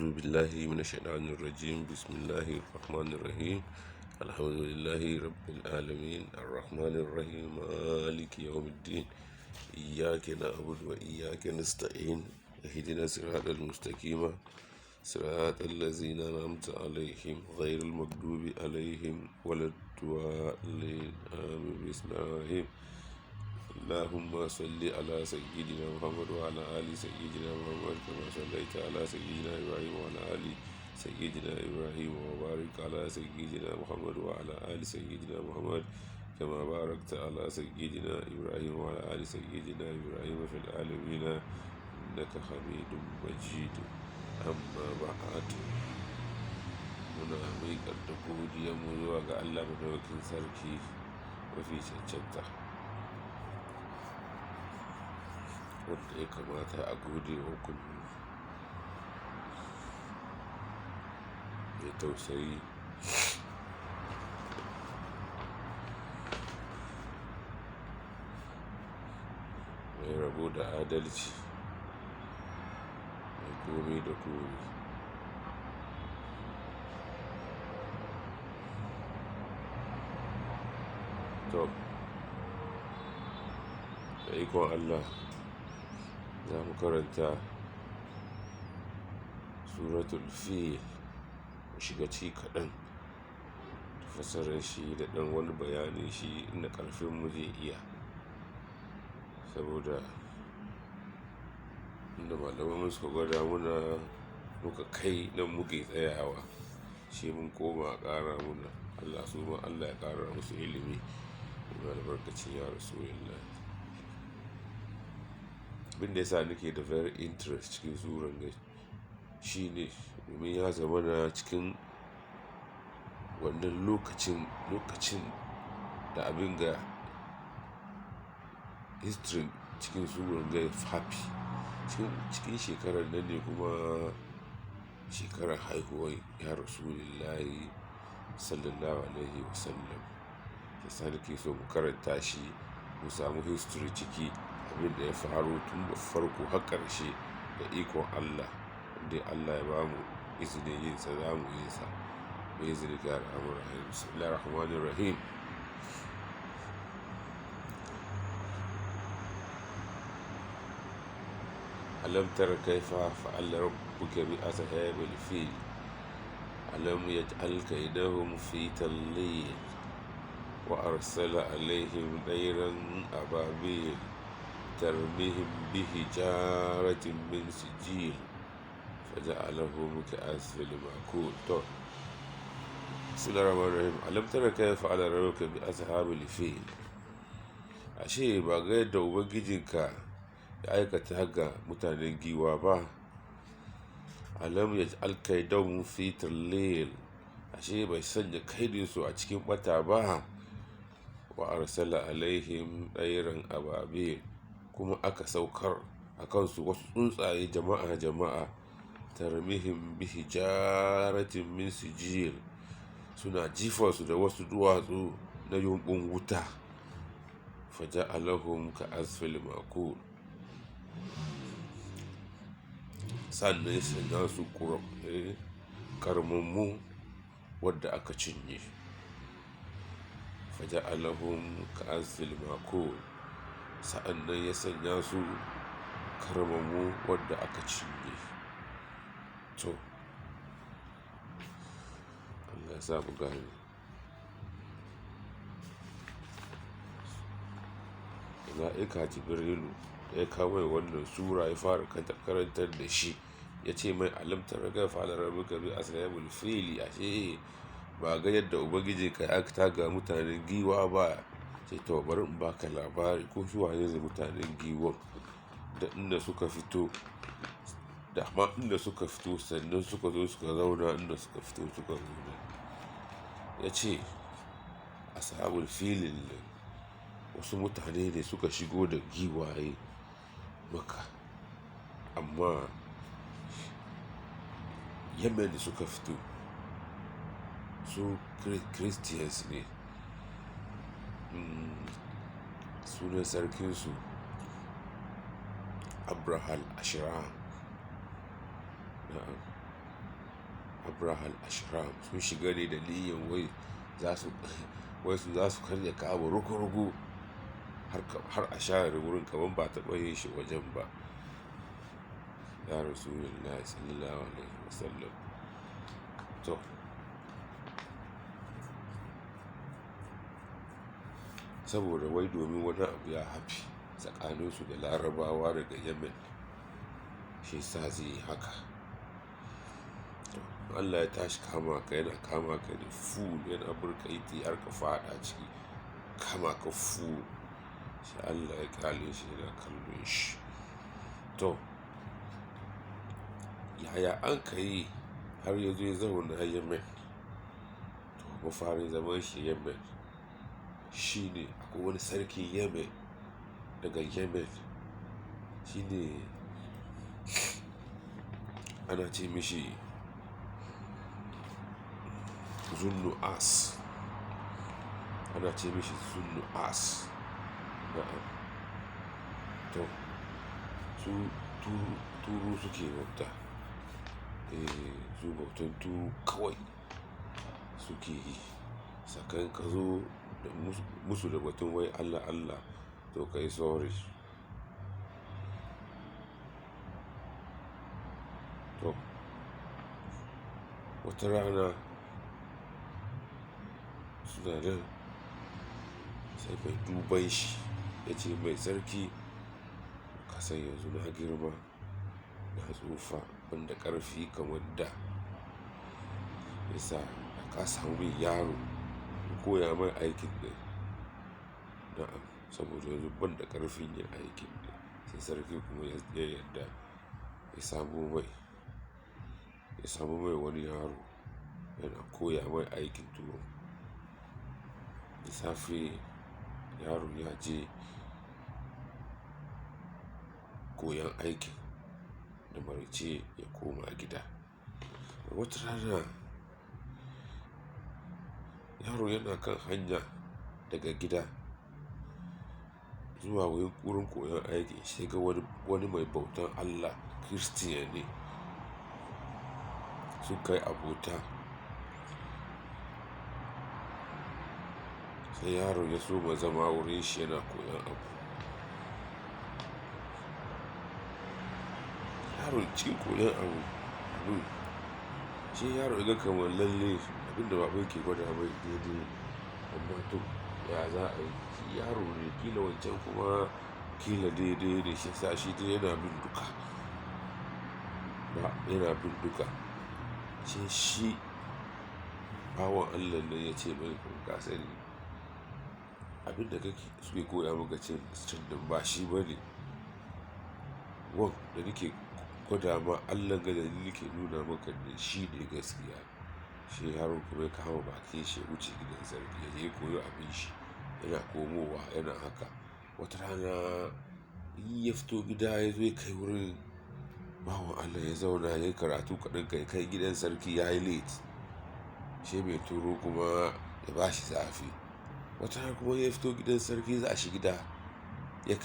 A'udhu billahi minash shaitanir rajim. Bismillahir rahmanir rahim. Alhamdulillahi rabbil alamin. Arrahmanir rahim. Maliki yawmiddin. Iyyaka na'budu wa iyyaka nasta'in. Ihdina siratal mustaqim. Siratal ladzina an'amta alaihim ghairil maghdubi alaihim waladdallin. Amin. Bismillahir. اللهم صل على سيدنا محمد وعلى آل سيدنا محمد كما صليت على سيدنا إبراهيم وعلى آل سيدنا إبراهيم وبارك على سيدنا محمد وعلى آل سيدنا محمد كما باركت على سيدنا إبراهيم وعلى آل سيدنا إبراهيم في العالمين إنك حميد مجيد. أما بعد، muna miƙar da godiyarmu zuwa ga Allah Madaukakin Sarki mafi cancanta, wanda ya kamata a gode wa kullum, mai tausayi, mai rabo da adalci, mai komi da komi. To, da ikon Allah za mu karanta Suratul Fil, mu shiga ci kaɗan, da fassarar shi da ɗan wani bayanin shi inda ƙarfin mu zai iya. Saboda inda malamanmu suka gwada muna muka kai nan muke tsayawa, shi mun koma a ƙara muna. Allah su ma Allah ya ƙara musu ilimi. Albarkacin ya Rasulullah. Abin da ya sa nake da very interest cikin suran ga shine domin ya zama na cikin wannan lokacin da abin ga history cikin suran ga ya fafi. Cikin shekarar nan ne kuma shekarar haihuwar ya Rasulullah sallallahu alaihi wasallam. Ya sa nake so mu karanta shi, mu samu history ciki, abin da ya faru tun da farko har ƙarshe da ikon Allah. Inda Allah ya bamu izinin yin sa, za mu yi sa. Bi iznika ya arhamar rahimin. Bismillahir rahmanir rahim. Alam tara kaifa fa'ala rabbuka bi ashabil fil. Alam yaj'al kaydahum fi tadlil wa arsala alaihim tayran ababil tarmihim bihijaratin min sijil faja'alahum ka'asfil ma'kul. To, bismillahir rahmanir rahim. Alam tara kaifa fa'ala rabbuka bi ashabil fil. Ashe ba ga yadda Ubangijinka ya aikata ga mutanen giwa ba. Alam yaj'al kaydahum fi tadlil. Ashe bai sanya kaidinsu a cikin ɓata ba. Wa arsala alaihim tayran ababil. Kuma aka saukar a kansu wasu tsuntsaye jama'a jama'a, tarmihim bihijaratin min sijil. Suna jifansu da wasu duwatsu na yumɓun wuta. Faja'alahum ka'asfil ma'kul. Sannan ya sanya su karmammu wadda aka cinye. Faja'alahum ka'asfil ma'kul. Sa'annan ya sanya su karmammu wadda aka cinye. To, Allah ya sa mu gane. Mala'ika Jibrilu da ya kawo mai wannan sura ya fara karantar da shi. Ya ce mai alam tara kaifa fa'ala rabbuka bi ashabil fili. Ashe ba ga yadda Ubangijinka ya aikata ga mutanen giwa ba. Ce to bari in baka labari ko su wane ne mutanen giwan da inda suka fito, da ma inda suka fito sannan suka zo suka zauna inda suka fito suka zauna. Ya ce ashabul filin nan wasu mutane ne suka shigo da giwaye Makka, amma Yemen suka fito. Su Christians ne. Sunan sarkinsu Abrahal Ashira. Na'am. Abrahal Ashram sun shiga ne da niyyan wai za su wai su za su karya Ka'aba rugu-rugu har a share wurin kamar ba taɓa yin shi wajen ba. Ya Rasulullahi sallallahu alaihi wasallam. To, saboda wai domin wani abu ya hafi tsakaninsu da Larabawa daga Yemen, shi sa zai yi haka. To, Allah ya tashi kama ka, yana kama ka ne full, yana burka iti har ka faɗa ciki, kama ka full. Sai Allah ya ƙyale shi yana kallon shi. To, yaya an ka yi har ya zo ya zauna Yemen? To, mafarin zaman shi Yemen shine akwai wani sarki Yemen daga Yemen. Shi ne ana ce mishi Zunnu'as. Ana ce mishi Zunnu'as. Na'am. To, su turu suke bauta. Eh, su bautan turu kawai suke yi. Sakan ka zo da musu da batun wai Allah Allah, to ka yi sorry. To, wata rana suna nan sai mai duban shi ya ce mai sarki, ka san yanzu na girma, na tsufa ban da ƙarfi kamar da. Ya sa ka samu min yaro in koya mai aikin nan. Na'am, saboda yanzu ban da ƙarfin yin aikin nan. Sai sarki kuma ya yarda ya samo mai, ya samo mai wani yaro yana koya mai aikin turu. Da safe yaron ya je koyan aikin da maraice ya koma gida. Wata rana yaro yana kan hanya daga gida zuwa wurin koyon aiki, sai ga wani mai bautan Allah, Kiristiyan ne. Suka yi abota. Sai yaron ya soma zama wurin shi yana koyon abu. Yaron cikin koyon abu, shi yaro ya ga kamar lalle abin da baban ke gwada mai daidai ne. Amma to, ya za a yi? Shi yaro ne, kila wancan kuma kila daidai ne, shi sa shi dai yana bin duka. Ba, yana bin duka. Sai shi bawan Allah nan ya ce mai, ka sani abin da kake suke koya maka can nan ba shi ba ne. Wan da nake gwada ma Allah ga da nake nuna maka ne shi ne gaskiya. Shi yaron kuma ya kama bakin shi ya wuce gidan sarki ya je koyo abin shi. Yana komowa yana haka. Wata rana in ya fito gida ya zo ya kai wurin bawan Allah ya zauna ya yi karatu kaɗan kai kai gidan sarki ya yi late. Shi mai turu kuma ya ba shi zafi. Wata rana kuma ya fito gidan sarki za shi gida ya kai.